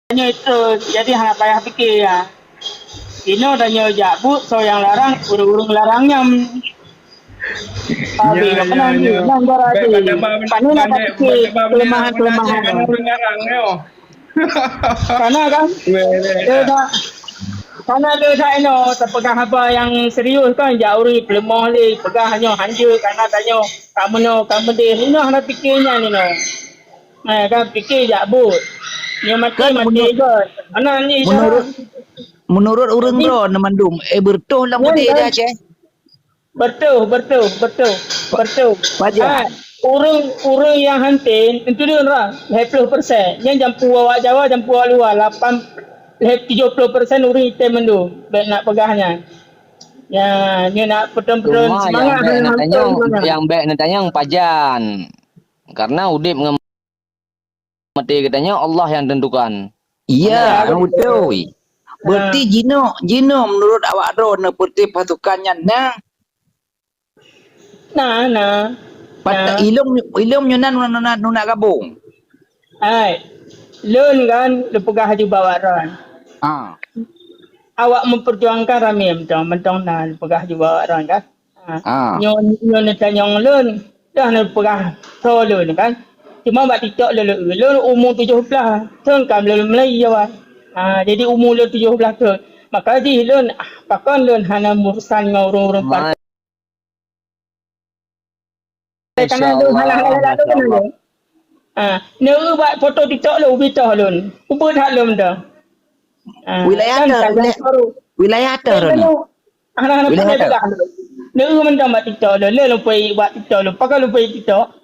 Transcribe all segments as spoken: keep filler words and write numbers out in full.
Tanyoe itu, jadi hana payah pike ya. Inoe tanyoe jak buet soe nyang larang, ureuëng-ureuëng larang nyan. Abi, ya, ya, ya. Pané na pike kelemahan-kelemahan. Karena kan, dia dah, karena dia dah inoe, tapeugah haba nyang serius kan, jak ureuëng peuleumah lé, peugah nyoe hanjeuet, karena tanyoe, kamoe nyoe, kamoe deh, inoe hana pike nyan inoe. Eh, kan pike jak buet. Nyoe maté, kan maté menu-, kot. Ana ni menurut, cara. Menurut ureuëng droe mandum, eh, beureutoh lam udép di Aceh. Beureutoh, beureutoh, beureutoh, beureutoh. Pajan. Ha, ureuëng, ureuëng nyang hanté, itu dia orang, lhèe ploh persen. Nyang jampu awak Jawa, jampu awak luar, lapan, lhèe tujoh ploh persen ureuëng item mandum. Bèk nak peugah nyan. Ya, nyoe nak peutron-peutron semangat. Cuma nyang bèk neutanyong, nyang bèk neutanyong pajan. Karena udép ngon maté geutanyoe Allah nyang tentukan. Iya, betul. Berarti jinoe, jinoe menurut awak droe neupeuté pasukan nyan na? Na, na. Pat-, ilong, ilong nyoe na, na, na, na gabong. Hai, lôn kan, lôn peugah laju bak awak droe. Ah. Awak memperjuangkan ramé mantong, mantong na lôn peugah laju bak awak droe kan. Ha. Ah. Nyoe, nyoe neutanyong lôn, dah neupeugah tho lôn kan. Cuma bak TikTok lôn, lôn umu tujoh blaih thon ka lôn mulai jawan. Ha, jadi umu lôn tujoh blaih thon. Maka jih lôn, ah, pakon lôn hana meurusan ngon ureuëng-ureuëng partai. Karena lôn hana, hana, hana, hana, hana. Ha, neu bak foto TikTok lôn, ubitoh lôn. Ubit that lôn dah. Ha, wilayah kan tu, wilayah, wilayah tu, Roni. Hana, hana, wilayah tu. Neu mantong bak TikTok lôn, lôn lumpoi bak TikTok lôn. Pakon lumpoi TikTok?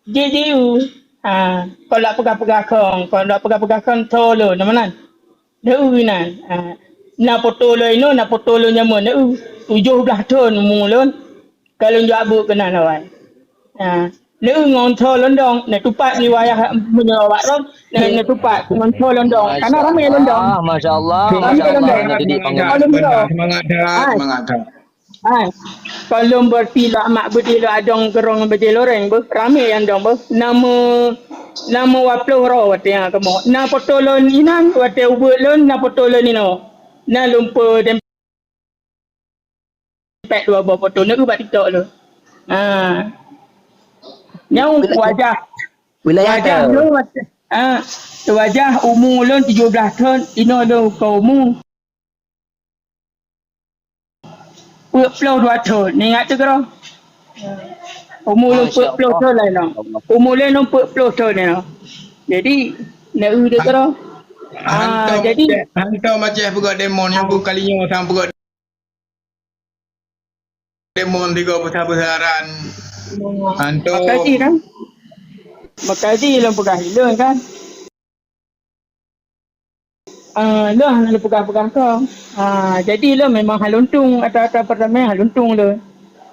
Ji, ji, u. Ha, kon lak peugah-peugah kong, kon lak peugah-peugah kong tho lôn, nama nan? Neu inan. Ha, na foto lôn inoe, na foto lôn jameun neu. Tujoh blaih thon umu lôn. Ka lôn jak buet keunan awai. Ha, lé ngon tho londong, neutupat di wayah meunyoe awak rom, neu-, neutupat ngon tho londong. Karena ramé londong. Masya Allah, masya Allah, masya Allah. Ramé londong. Jadi panggil. Semangat, semangat, semangat. Hai. Kalau berarti lak mak beudé lak adong gerong beudé loreng beuh, ramé nyang dong beuh. Nama, nama waploh roh watée nyang kamoe. Na foto lôn inan, watée ubeut lôn, na foto lôn inoe. Na lumpur dan pek dua boh foto neu bak TikTok lôn. Ha. Nyang wajah, wilayah wajah lôn, ha, wajah umu lôn tujoh blaih thon, inoe lôn ka umu peuet ploh dua thon. Ingat tu keudroe. Umu lôn peuet ploh thon laén. Umu lôn peuet ploh thon laén. Jadi, neu deuh keudroe. Ha, jadi hantom Aceh peugah demo, nyang bu kali nyoe sang peugah demo tiga besar-besaran. Hantom. Makasih kan? Makasih lôn peugah ilôn kan? Ah, lôn hana lôn peugah-peugah kong. Ah, jadi lôn memang haluntung, ata-ata perdamaian haluntung lôn.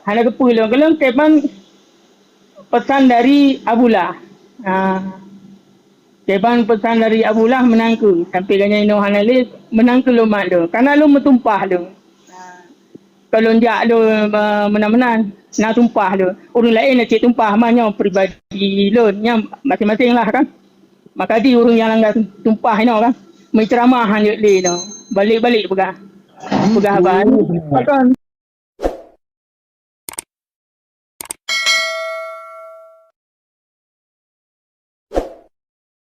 Hana geupeu lôn, lôn keban pesan dari Abdullah. Ah, keban pesan dari Abdullah meunan keuh. Sampai ganya inoe hana lé meunan keuh lôn mat lôn. Karena lôn meutumpah lôn. Ka lôn jak lôn, eh, meunan-meunan, na tumpah lôn. Ureuëng laén na cit tumpah, ma nyoe pribadi lôn, nyan maséng-maséng lah kan. Maka di ureuëng nyang langga tumpah inoe kan. Meuceuramah han jeuet lé inoe. Balek-balek peugah. Peugah haba. Pakon,